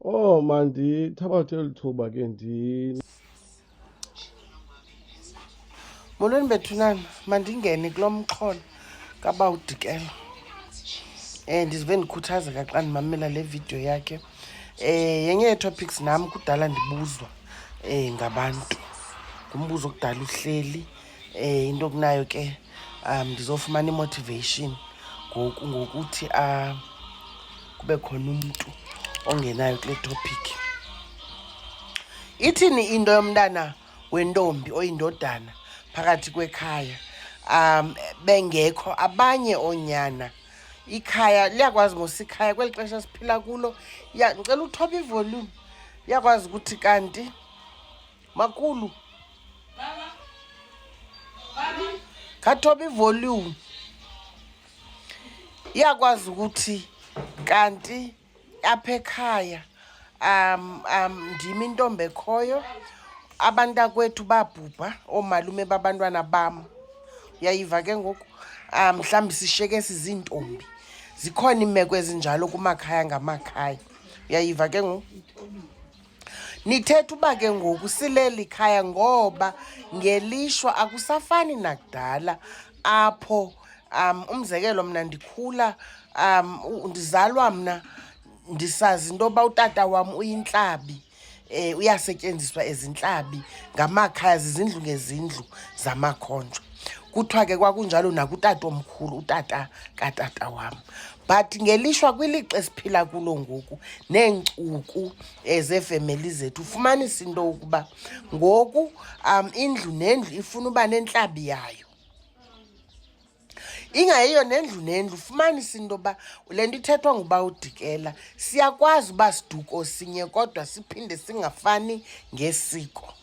Oh, mandithabathe eli thuba ke ndi Molweni bethunana, mandingene kulo mxholo kaBawudikela. Ndizive ndikhuthazeka xa ndimamela le vidiyo yakhe. Yenye yee-topics nam kudala ndibuzwa ngabantu. Ngumbuzo okudala uhleli. Into okunayo ke ndizofumana i-motivation ngoku ngokuthi kube khona umntu ongenayo kule topic. Ithini into yomntana wentombi oyindodana phakathi kwekhaya bengekho abanye oonyana? Ikhaya liyakwazi mos ikhaya kweli xesha siphila kulo. Ya, ndicela uthobe ivolume. Liyakwazi ukuthi kanti makhulu khathoba ivolume. Iyakwazi ukuthi kanti apha ekhaya ndim intombi ekhoyo, abantakwethu babhubha, oomalume babantwana bam. Uyayiva ke ngoku? Mhlawumbi sishiyeke siziintombi. Zikhona iimeko ezinjalo kumakhaya ngamakhaya. Uyayiva ke ngoku? Nithetha uba ke ngoku sileli khaya ngoba ngelishwa akusafani nakudala apho umzekelo mna ndikhula ndizalwa mna ndisazi into yoba utata wam uyintlabi, uyasetyenziswa ezintlabi ngamakhaya, zizindlu ngezindlu zamakhonjwa. Kuthiwa ke kwakunjalo nakutatomkhulu, utata katata wam. But ngelishwa kwilixa esiphila kulo ngoku neenkcuku zeefemeli zethu, ufumanisa into yokuba ngoku indlu nendlu ifuna uba nentlabi yayo. Ingayiyo nendlu nendlu, ufumanisa into yoba le nto ithethwa nguba uDikela, siyakwazi uba siduko sinye kodwa siphinde singafani ngesiko.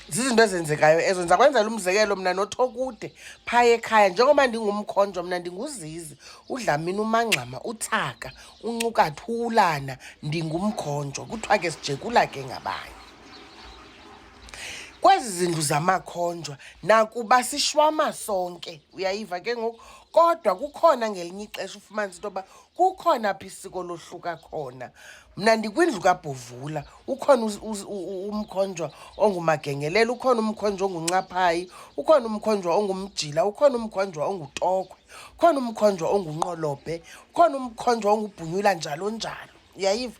Zizinto ezenzekayo ezo. Ndiza kwenzela umzekelo mna noThokude phaya ekhaya. Njengoba ndingumkhonjwa mna ndinguZizi, uDlamini, uMangxama, uThaka, uNcukathulana, ndingumkhonjwa. Kuthiwa ke sijekula ke ngabanye. Kwezi zindlu zamakhonjwa nakuba sishwama sonke, uyayiva ke ngoku, kodwa kukhona ngelinye ixesha ufumanisa into yoba kukhona apho isiko lohluka khona. Mna ndikwindlu kaBhovula, ukhona umkhonjwa onguMagengelela, ukhona umkhonjwa onguNcaphayi, ukhona umkhonjwa onguMjila, ukhona umkhonjwa onguTokhwe, ukhona umkhonjwa onguNqolobhe, ukhona umkhonjwa onguBhunyula, njalo njalo. Uyayiva?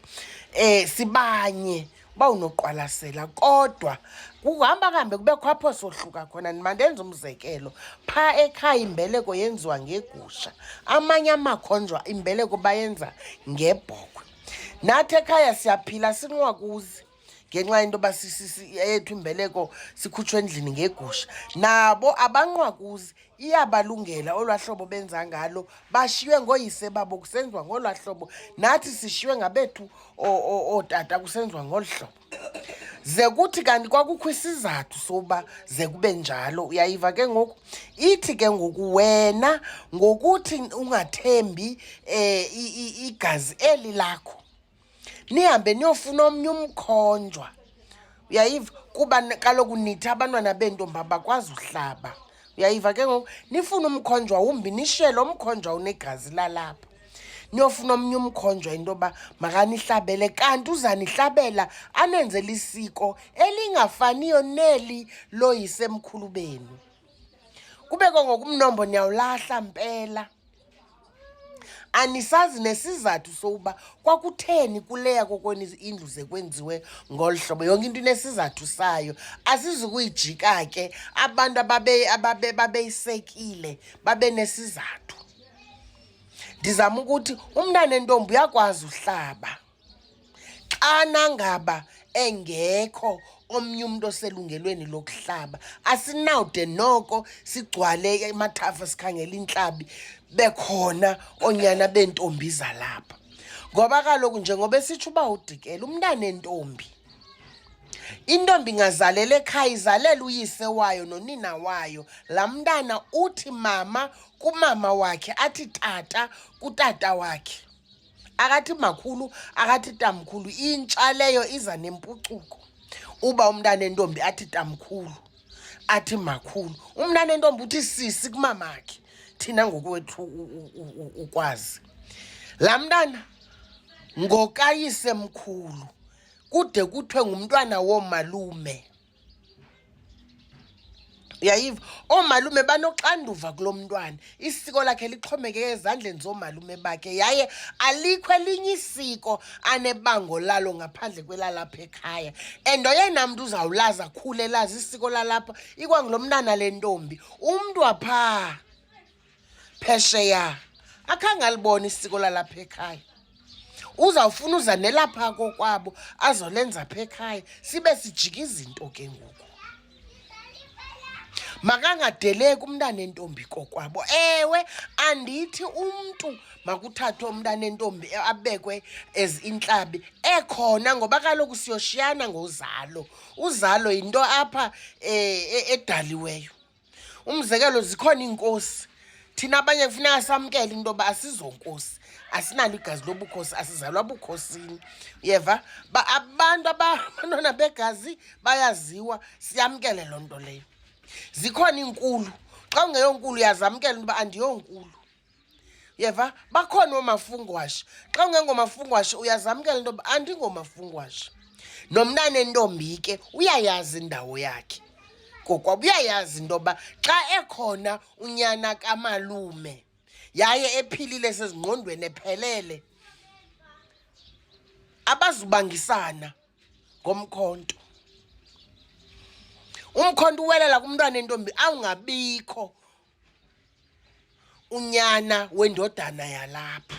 Sibanye uba unoqwalasela, kodwa kuhamba kuhambe kubekho apho sohluka khona. Mandenze umzekelo, phaa ekhaya imbeleko yenziwa ngegusha, amanye amakhonjwa imbeleko bayenza ngebhokhwe. Nathi ekhaya siyaphila sinqwakuzi ngenxa yento yoba eyethu imbeleko sikhutshwa endlini ngegusha. Nabo abanqwakuzi, iyabalungela olwaa hlobo benza ngalo, bashiywe ngooyise babo kusenziwa ngolwaa hlobo, nathi sishiywe ngabethu ootata kusenziwa ngolu hlobo. Ze kuthi kanti kwakukho isizathu soba ze kube njalo. Uyayiva ke ngoku? Ithi ke ngoku wena ngokuthi ungathembi igazi eli lakho, nihambe niyofuna omnye umkhonjwa. Uyayiva? Kuba kaloku nithi abantwana beentombi abakwazi uhlaba. Uyayiva ke ngoku? Nifune umkhonjwa wumbi, nishiye lo mkhonjwa unegazi lalapha. Niyofuna omnye umkhonjwa into yoba makanihlabele, kanti uzanihlabela anenzele isiko elingafaniyo neli loyisemkhulu benu. Kube ke ngoku umnombo niyawulahla mpela. Anisazi nesizathu sokuba kwakutheni kuleya kokwenu indlu ze kwenziwe ngolu hlobo. Yonke into inesizathu sayo. Asizukuyijika ke, abantu babeyisekile babe nesizathu. Ndizama ukuthi umntana entombi uyakwazi uhlaba xana ngaba engekho omnye umntu oselungelweni lokuhlaba. Asinawude noko sigcwale emathafa sikhangela intlabi bekhona oonyana beentombi zalapha. Ngoba kaloku njengoba esitsho uba uDikela, umntana entombi, intombi ingazalela ekhaya, izalela uyise wayo nonina wayo. Laa mntana uthi mama kumama wakhe, athi tata kutata wakhe. Akathi makhulu, akathi tamkhulu. Intsha leyo iza nempucuko. Uba umntana entombi athi tamkhulu, athi makhulu. Umntana entombi uthi sisi kumamakhe. Thina ngokwethu ukwazi. Laa mntana Ngokayisemkhulu kude kuthiwe ngumntwana woomalume. Uyayiva? Oomalume banoxanduva kulo mntwana. Isiko lakhe lixhomekeke ezandleni zoomalume bakhe yaye alikho elinye isiko anebango lalo ngaphandle kwelalapha ekhaya. And oyena mntu uzawulazi akhule elazi isiko lalapha ikwangulo mntana le ntombi. Umntu waphaa phesheya akhange alibone isiko lalapha ekhaya. Uzawufuna uza nelapha kokwabo azolenza apha ekhaya, sibe sijika izinto ke ngoku. Makangadeleki umntana entombi kokwabo. Ewe, andithi umntu makuthathwe umntana entombi abekwe as intlabi ekhona, ngoba kaloku siyoshiyana ngozalo. Uzalo yinto apha edaliweyo. Umzekelo, zikhona iinkosi. Thina abanye kufuneka samkele into yoba asizonkosi, asinalo igazi lobukhosi, asizalwa bukhosini. Uyeva? Ba abantu abantwana begazi bayaziwa, siyamkele loo nto leyo. Zikhona iinkulu. Xa ungeyonkulu uyazamkela into yoba andiyonkulu. Uyeva? Bakhona oomafungwashe. Xa ungengomafungwashe uyazamkela into yoba andingomafungwashe. Nomntana entombi ke uyayazi indawo yakhe kokwabo, uyayazi into yoba xa ekhona unyana kamalume yaye ephilile sezingqondweni ephelele, abazubangisana ngomkhonto. Umkhonto uwelela kumntwana entombi awungabikho unyana wendodana yalapha.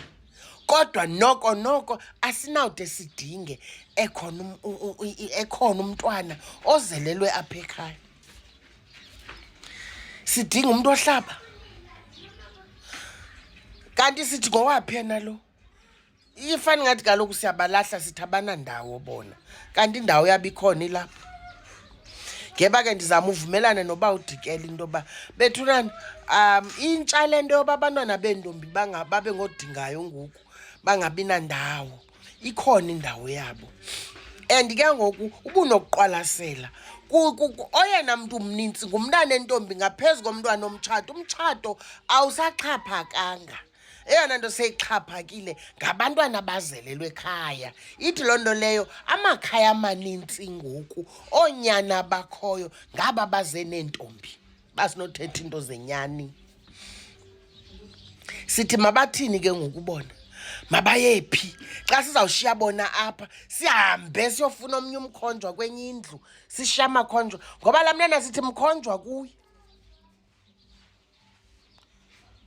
Kodwa noko noko asinawude sidinge ekhona ekhona umntwana ozelelwe apha ekhaya. Sidinga umntu ohlaba. Kanti sithi ngowaphi yena lo? Ifani ngathi kaloku siyabalahla, sithi abanandawo bona, kanti indawo yabo ikhona ilapha. Ngeba ke ndizama uvumelana noba udikela into yoba bethunana, intsha le nto yoba abantwana beentombi babe ngodingayo ngoku, bangabi nandawo. Ikhona indawo yabo. And ke ngoku ubunokuqwalasela oyena mntu mnintsi ngumntana entombi ngaphezu komntwana omtshato. Umtshato awusaxhaphakanga. Eyona nto seyixhaphakile ngabantwana abazelelwe ekhaya. Ithi loo nto leyo amakhaya amanintsi ngoku oonyana bakhoyo ngaba baze neentombi, bazinothetha into zenyani. Sithi mabathini ke ngoku bona? Mabaye phi? Xa sizawushiya bona apha sihambe siyofuna omnye umkhonjwa kwenye indlu, sishiye amakhonjwa, ngoba laa mntana sithi mkhonjwa kuye.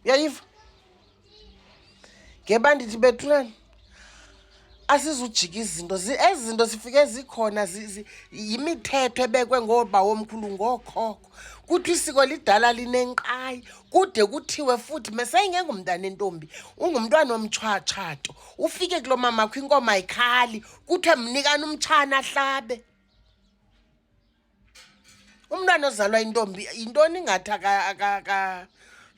Uyayiva? Ngeba ndithi bethunani, asizujika izinto. Ezi zinto zifike zikhona, yimithetho ebekwe ngoobawomkhulu, ngookhokho. Kuthiwa isiko lidala linenkqayi, kude kuthiwe futhi meseyingengumntana entombi, ungumntwana omtshatshato. Ufike kulo mamakho inkomo ayikhali, kuthiwe mnikani umtshana ahlabe. Umntwana ozalwa intombi yintoni ingathi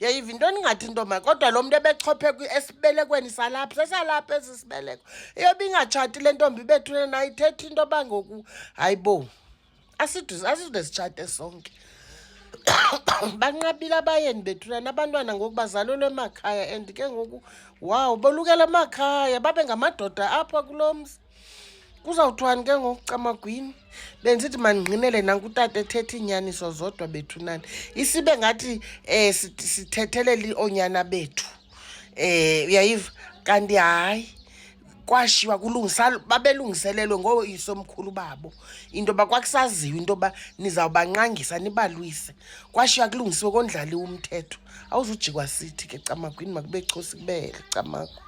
uyayiva intoni ingathi intombi, kodwa lo mntu ebechophe esibelekweni salapha, sesalapha esi sibeleko. Iyobe ingatshati le ntombi bethuna nayo, ithetha into yoba ngoku hayi bo, aside sitshate sonke. Banqabile abayeni bethuna, nabantwana ngoku bazalelwe emakhaya, and ke ngoku wow, bolukela emakhaya babe ngamadoda apha kulo mzi. Kuzawuthiwani ke ngoku camagwini? Bendisithi mandingqinele nanku utata ethetha iinyaniso zodwa bethunani. Isibe ngathi sithethelela oonyana bethu. Uyayiva? Kanti hayi, kwashiywa kulungisa, babelungiselelwe ngooyisomkhulu babo into yoba kwakusaziwa into yoba nizawubanqangisa nibalwise. Kwashiywa kulungisiwe kondlaliwe umthetho. Awuzujikwa sithi ke camagwini, makube chosi kubele camagu.